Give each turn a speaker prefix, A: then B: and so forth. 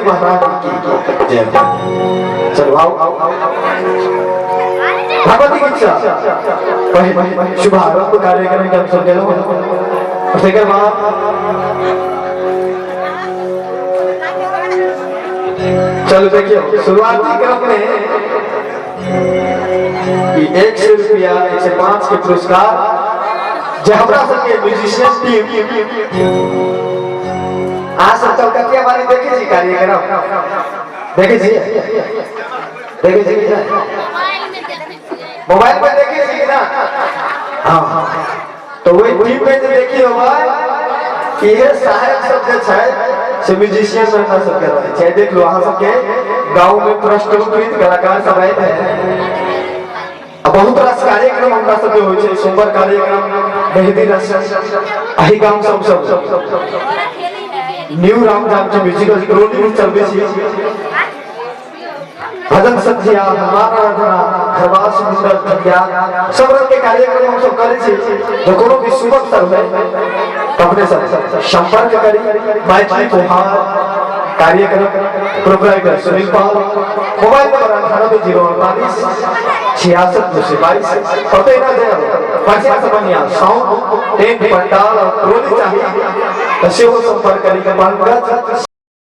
A: महाराज की जय। चलो आओ। भगवती की इच्छा पहले शुभारंभ कार्यक्रम के हम सब गेलहुँ और तकर बाद चलो देखियो शुरुआती क्रम में ई 100 रुपया 105 के पुरस्कार जे हमरा सबके म्यूजिशियन टीम अहाँ सब कलकतिया वाली देखे छी कार्यक्रम देखे छी देखे छी कि नहि मोबाइल पर देखे छी कि ना हाँ तो वही टीम में जे देखियो भाई कि ये साहेब सब जे छै से म्यूजिशियन में हमरा सबके रहै छै। देख लो अहाँ सबके गाँव में प्रस्तुत कलाकार सब आयल है। आ बहुत रास कार्यक्रम हमरा सबके होइ छै, सोमवार कार्यक्रम, मेहंदी रसम, एहि गाम सब सब new Ram Janaki musical trolley भी चलबै छी। भजन संध्या, हनुमान आराधना, खरवास मुंडन ठठिया सब रंग के कार्यक्रम हम सब करै छी। जो कोनो भी शुभ अवसर है तो अपने सब संपर्क करी। मैथिली कुहार कार्यक्रम प्रोपराइटर सुनील पाल, मोबाइल नंबर 98 048 66 222। पते ना दे बढ़िया से बढ़िया साउंड टेंट पंडाल और ट्रोली चाहिए तो सेहो संपर्क करी। पंकज।